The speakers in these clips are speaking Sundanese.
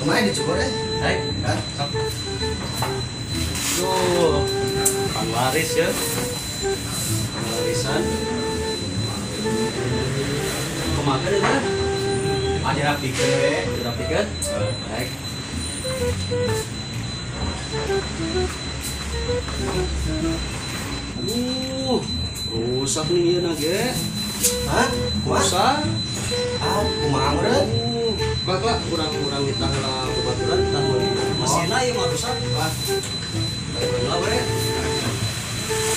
Kumaha dicukur eh? Hai. Hah? Duh, panglaris ya. Panglarisan. Kumaha teh? Ah dirapikeun we, dirapikeun. Baik. Aduh, rusak nih ieu ge. Hah? Rusak. Ah, kumaha meureun? Bak lah, kurang-kurang kita heula babaturan tah meuli. Mesinna ieu mah rusak. Wah. Baik lah we.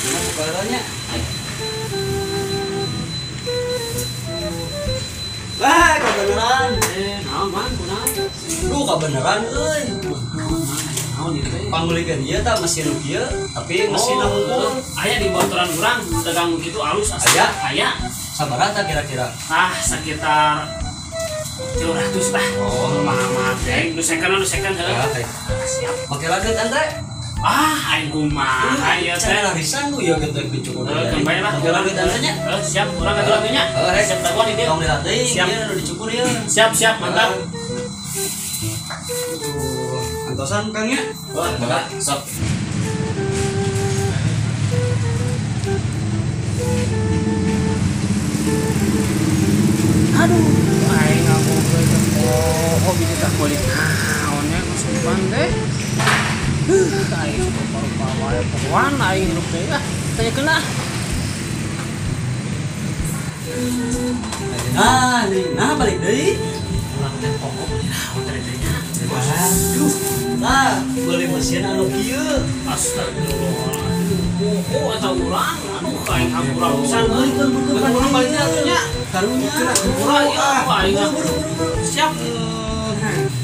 Mana bukaannya? Wah, kebeneran. Naon man, kunaon? Duh, kebeneran euy. Naon ieu teh? Pangmeulikeun ieu tah mesin nu kieu, tapi mesinna hungkul. Aya di baturan urang dagang kitu alus asli. Aya? Aya. Sabaraha tah kira-kira? Ah, sekitar 300 lah. Oh, mahal teh. Nu second heuh. Ya, teh. Siap. Make lageut ente? Ah, aing kumaha ieu teh. Cara larisan lu ya gitu dicukur. Heuh, bae lah. Make lageut ente nya. Heuh, siap. Urang atuh atuh nya. Heuh, siap dagoan di dieu. Tong dilatih, Siap. ieu nu dicukur ieu. Siap, siap, mantap. Aduh, antosan Kang nya. Wah, mantap. Sok. Aduh, aing ngagobrol teh poho gitu tah meuli naon nya masukan teh. Aing rupa-rupa wae pohoan aing hirup teh ah, tanyakeun ah. Nah, nih, nah balik deui. Urang teh poho meuli naon teh teh nya. Aduh, nah beli mesin anu kieu. Astagfirullahaladzim. Poho eta urang, aduh aing hampura pisan euy. Beukeun Urang balik teh atuh nya. Karunya. Hampura ieu aing. Buru-buru. Siap.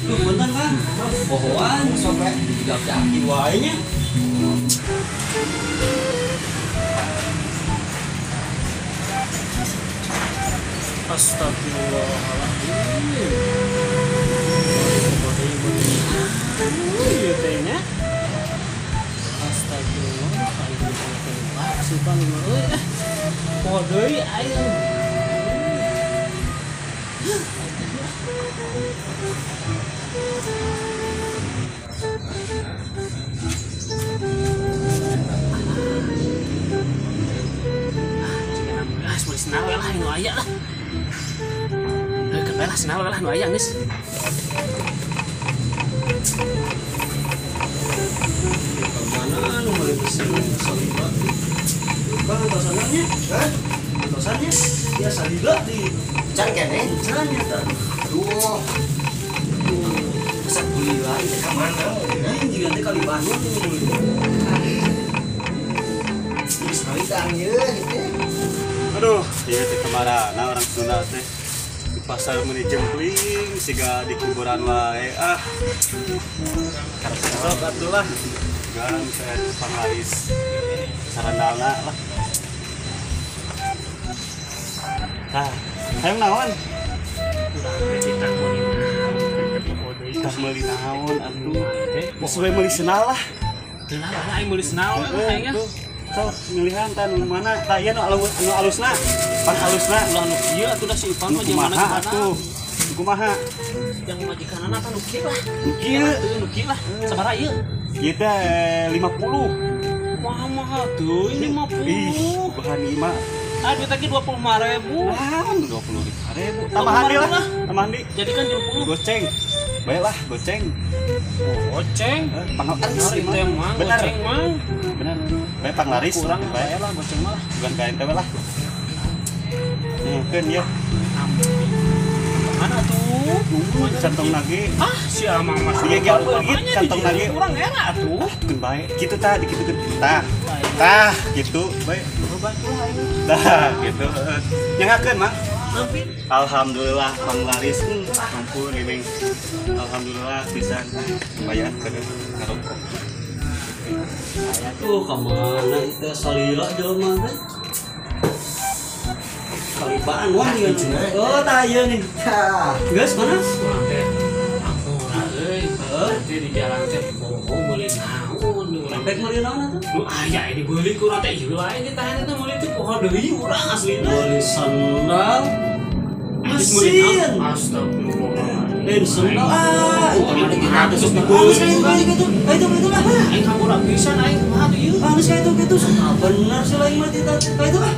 Duh, punten Kang. Pohoan sampai dijak-jaki wae nya. Astagfirullahaladzim. Ieu teh nya. Astagfirullah, aing teh suka mah euy. Poho deui aing. Ah, meuli senal lah nu aya lah. Heuh, keun bae lah senal lah nu aya geus. Mana anu meuli mesin salila. Bang antosanna nya? Hah? Antosannya? Ya salila di Can keneh. can nya tah. Aduh. Asa kuliah teh ka mana? Ini jiga teh kali Bandung nih. Geus kali ieu gitu. Aduh, ieu teh kamarana orang Sunda teh di pasar meuni jempling siga di kuburan wae ah. Sok atuh lah. Gang saya panglaris sarandalna lah. Tah, hayang naon? Urang teh titah meuli naon teh poho deui. Tah meuli naon atuh? Geus we meuli senal lah. Teu lah aing meuli senal aing ah. Sok milihan tah nu mana? Tah ieu nu alusna. Pan alusna Ulah nu kieu atuh da si Ipan mah jeung mana kumaha gimana. atuh? Nu kumaha? Yang majikanana kan nu kieu lah. Nu kieu. Atuh nu kieu lah. Sabaraha ieu? Ieu teh 50. Mahal mahal tuh, 50. Ih, bahan ieu mah. Ah, duit lagi 25.000. Naon 25.000. Tambahan deui lah. Tambahan deui. Jadi kan 20. Goceng. Baiklah, goceng. Goceng. Panglaris Benar teh mah, Benar. goceng mah. Benar. Baik panglaris. Kurang bae bae lah goceng mah. Bukan kain teh lah. Mungkin ya. Mana tuh? Kantong lagi. Ah, si Amang mah Iya, iya, kantong lagi. Kurang era tuh. Keun bae. Kitu tah dikitukeun. Tah. Tah, gitu. Bae. Tah, gitu. Nyangakeun, Mang. Alhamdulillah panglaris. Ampun ini. Alhamdulillah bisa lumayan ke ngarokok. Tuh, kamana itu salila jelema teh? Kalibaan wah ieu. Oh, tah ieu nih. Tah. Geus mana? Urang teh ampura euy. Teh di jalan teh poho meuli naon urang Rek meuli naon atuh? Nu aya ini beuli ku urang teh ieu lain ditahan teh meuli teh poho deui urang aslina. Meuli sandal. Mesin. Astagfirullah. Lain sendal ah, itu mah kita terus dibeli. Gitu. Itu lah. Aing hampura pisan aing kumaha tuh ieu. Geus ka itu kitu. Bener sih lain mah tita. Ka itu ah.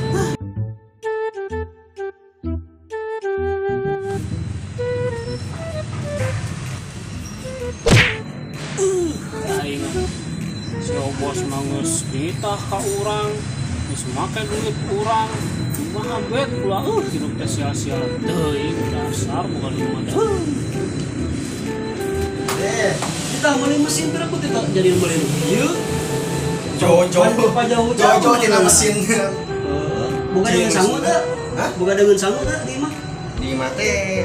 Aing si bos mah geus ditah ka urang, geus make duit urang. Kumaha bet ulah hidup teh sia-sia teuing dasar bukan lima teh. Kita meuli mesin terus aku tidak jadi meuli ieu. Jojo. Jojo tina mesin. Boga dengan sangu teh? Hah? Boga dengan sangu teh di imah? Di imah teh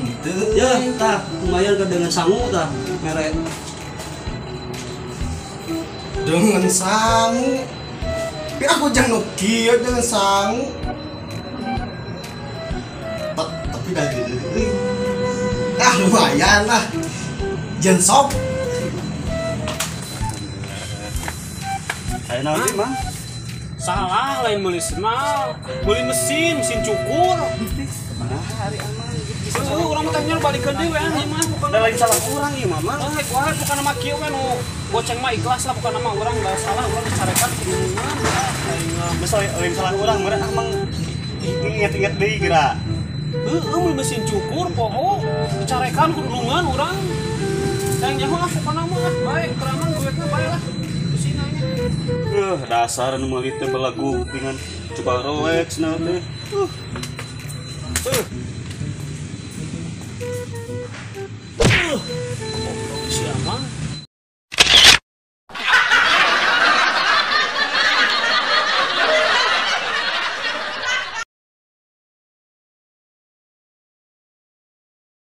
gitu. Ya, tah lumayan ke dengan sangu tah mere. Dengan sangu. Tapi aku jangan nu kieu dengan sangu. Tapi dah geueuh. Ah lumayan lah. Jen sok. Aya naon sih, Mang? Salah lain meuli sendal, meuli mesin, mesin cukur. Kumaha ari aman gitu. Urang mah teh balikeun deui we anjing mah bukan lain salah urang ieu mah, Mang. Heuh, wae bukan nama kieu we nu goceng mah ikhlas lah bukan nama urang enggak salah urang dicarekan kudu lain mah lain salah urang meureun ah Mang inget-inget deui geura. Heuh, meuli mesin cukur poho dicarekan kudu lungan urang. Yang nyaho ah pokona mah ah bae keraman duitna bae lah. Dasar nu meuli teh belagu dengan coba Rolex na teh.